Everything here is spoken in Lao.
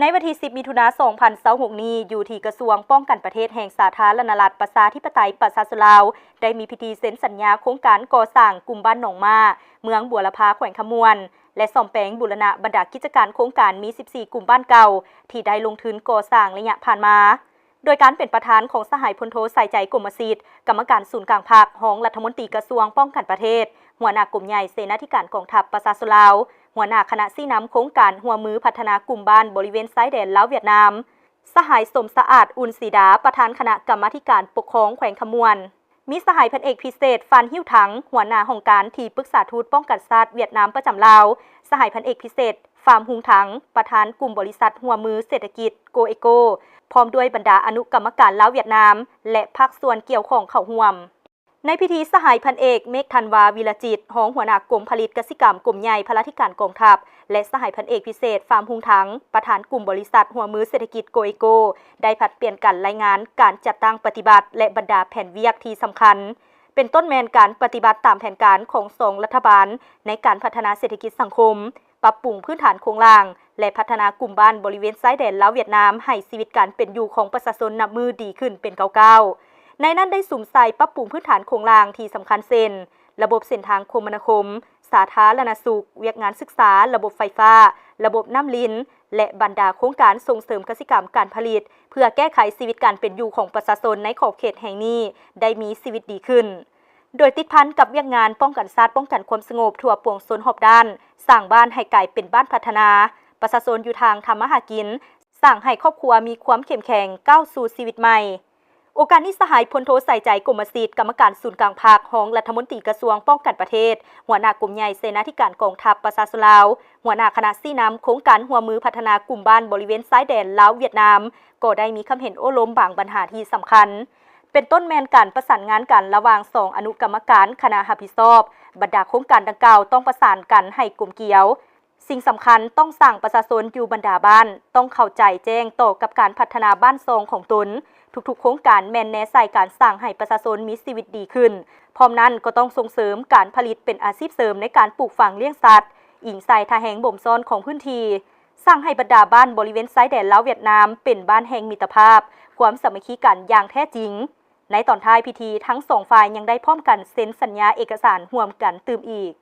ໃນວັນທີສິບ ມິຖຸນາ ສອງພັນຊາວຫົກນີ້ ຢູ່ທີ່ກະຊວງປ້ອງກັນປະເທດແຫ່ງສາທາລະນະລັດ ປະຊາທິປະໄຕ ປະຊາຊົນລາວ ໄດ້ມີພິທີເຊັນສັນຍາໂຄງການກໍ່ສ້າງກຸ່ມບ້ານໜອງມ້າ ເມືອງບົວລະພາ ແຂວງຄຳມ່ວນ ແລະ ສ້ອມແປງບູລະນະບັນດາກິດຈະການໂຄງການມີສິບສີ່ກຸ່ມບ້ານເກົ່າ ທີ່ໄດ້ລົງທຶນກໍ່ສ້າງໄລຍະຜ່ານມາ ໂດຍການເປັນປະທານຂອງສະຫາຍພົນໂທ ສາຍໃຈ ກົມມະສິດ ກຳມະການສູນກາງພັກ, ຮອງລັດຖະມົນຕີກະຊວງປ້ອງກັນປະເທດ, ຫົວໜ້າກົມໃຫຍ່ເສນາທິການກອງທັບປະຊາຊົນລາວ, ຫົວໜ້າຄະນະຊີ້ນຳໂຄງການຮ່ວມມືພັດທະນາກຸ່ມບ້ານບໍລິເວນຊາຍແດນລາວຫວຽດນາມ, ສະຫາຍ ສົມສະອາດ ອຸ່ນສີດາ ປະທານຄະນະກຳມາທິການປົກຄອງແຂວງຄຳມ່ວນ, ມີສະຫາຍພັນເອກພິເສດ ຟານ ຫິ້ວຖັງ ຫົວໜ້າຫ້ອງການທີ່ປຶກສາທູດປ້ອງກັນຊາດຫວຽດນາມປະຈຳລາວ, ສະຫາຍພັນເອກພິເສດ ຟາມ ຮຸງຖັງ ປະທານກຸ່ມບໍລິສັດຮ່ວມມືເສດຖະກິດ ໂກເອໂກ ພ້ອມດ້ວຍບັນດາອະນຸກຳມະການລາວຫວຽດນາມ ແລະ ພາກສ່ວນກ່ຽວຂ້ອງເຂົ້າຮ່ວມ. ໃນພິທີ ສະຫາຍພັນເອກ ເມກທັນວາ ວິລະຈິດ ຮອງຫົວໜ້າກົມຜະລິດກະສິກຳ ກົມໃຫຍ່ພະລາທິການກອງທັບ ແລະ ສະຫາຍພັນເອກພິເສດ ຟາມ ຮຸງຖັງ ປະທານກຸ່ມບໍລິສັດຮ່ວມມືເສດຖະກິດ ໂກເອໂກ ໄດ້ຜັດປ່ຽນກັນລາຍງານການຈັດຕັ້ງປະຕິບັດ ແລະ ບັນດາແຜນວຽກທີ່ສຳຄັນ ເປັນຕົ້ນແມ່ນການປະຕິບັດຕາມແຜນການຂອງສອງລັດຖະບານ ໃນການພັດທະນາເສດຖະກິດສັງຄົມ, ປັບປຸງພື້ນຖານໂຄງລ່າງ ແລະ ພັດທະນາກຸ່ມບ້ານບໍລິເວນຊາຍແດນລາວຫວຽດນາມ ໃຫ້ຊີວິດການເປັນຢູ່ຂອງປະຊາຊົນນັບມື້ດີຂຶ້ນເປັນກ້າວໆ. ໃນນັ້ນໄດ້ສຸມໃສ່ປັບປຸງພື້ນຖານໂຄງລ່າງທີ່ສຳຄັນເຊັ່ນ ລະບົບເສັ້ນທາງຄົມມະນາຄົມ, ສາທາລະນະສຸກ, ວຽກງານສຶກສາ, ລະບົບໄຟຟ້າ, ລະບົບນ້ຳລິນ ແລະ ບັນດາໂຄງການສົ່ງເສີມກະສິກຳການຜະລິດ ເພື່ອແກ້ໄຂຊີວິດການເປັນຢູ່ຂອງປະຊາຊົນໃນຂອບເຂດແຫ່ງນີ້ໄດ້ມີຊີວິດດີຂຶ້ນ. ໂດຍຕິດພັນກັບວຽກງານປ້ອງກັນຊາດ, ປ້ອງກັນຄວາມສະຫງົບທົ່ວປວງຊົນຮອບດ້ານ, ສ້າງບ້ານໃຫ້ກາຍເປັນບ້ານພັດທະນາ, ປະຊາຊົນຢູ່ທາງທຳມາຫາກິນ, ສ້າງໃຫ້ຄອບຄົວມີຄວາມເຂັ້ມແຂງ, ກ້າວສູ່ຊີວິດໃໝ່. ໂອກາດນີ້ ສະຫາຍພົນໂທ ສາຍໃຈ ກົມມະສິດ ກຳມະການສູນກາງພັກ, ຮອງລັດຖະມົນຕີກະຊວງປ້ອງກັນປະເທດ, ຫົວໜ້າກົມໃຫຍ່ເສນາທິການກອງທັບປະຊາຊົນລາວ, ຫົວໜ້າຄະນະຊີ້ນຳໂຄງການຮ່ວມມືພັດທະນາກຸ່ມບ້ານບໍລິເວນຊາຍແດນລາວຫວຽດນາມ ກໍໄດ້ມີຄຳເຫັນໂອ້ລົມບາງບັນຫາທີ່ສຳຄັນ ເປັນຕົ້ນແມ່ນການປະສານງານກັນລະຫວ່າງສອງອະນຸກຳມະການຄະນະຮັບຜິດຊອບ, ບັນດາໂຄງການດັ່ງກ່າວຕ້ອງປະສານກັນໃຫ້ກົມກຽວ. ສິ່ງສຳຄັນຕ້ອງສ້າງປະຊາຊົນຢູ່ບັນດາບ້ານຕ້ອງເຂົ້າໃຈແຈ້ງຕໍ່ກັບການພັດທະນາບ້ານຊ່ອງຂອງຕົນ. ທຸກໆໂຄງການແມ່ນແນໃສ່ການສ້າງໃຫ້ປະຊາຊົນມີຊີວິດດີຂຶ້ນ. ພ້ອມນັ້ນກໍຕ້ອງສົ່ງເສີມການຜະລິດເປັນອາຊີບເສີມໃນການປູກຝັງລ້ຽງສັດ, ອີງໃສ່ທ່າແຮງບົ່ມຊ້ອນຂອງພື້ນທີ່. ສ້າງໃຫ້ບັນດາບ້ານບໍລິເວນຊາຍແດນລາວຫວຽດນາມເປັນບ້ານແຫ່ງມິດຕະພາບ, ຄວາມສາມັກຄີກັນຢ່າງແທ້ຈິງ. ໃນຕອນທ້າຍພິທີ, ທັງສອງຝ່າຍຍັງໄດ້ພ້ອມກັນເຊັນສັນຍາເອກະສານຮ່ວມກັນຕື່ມອີກ.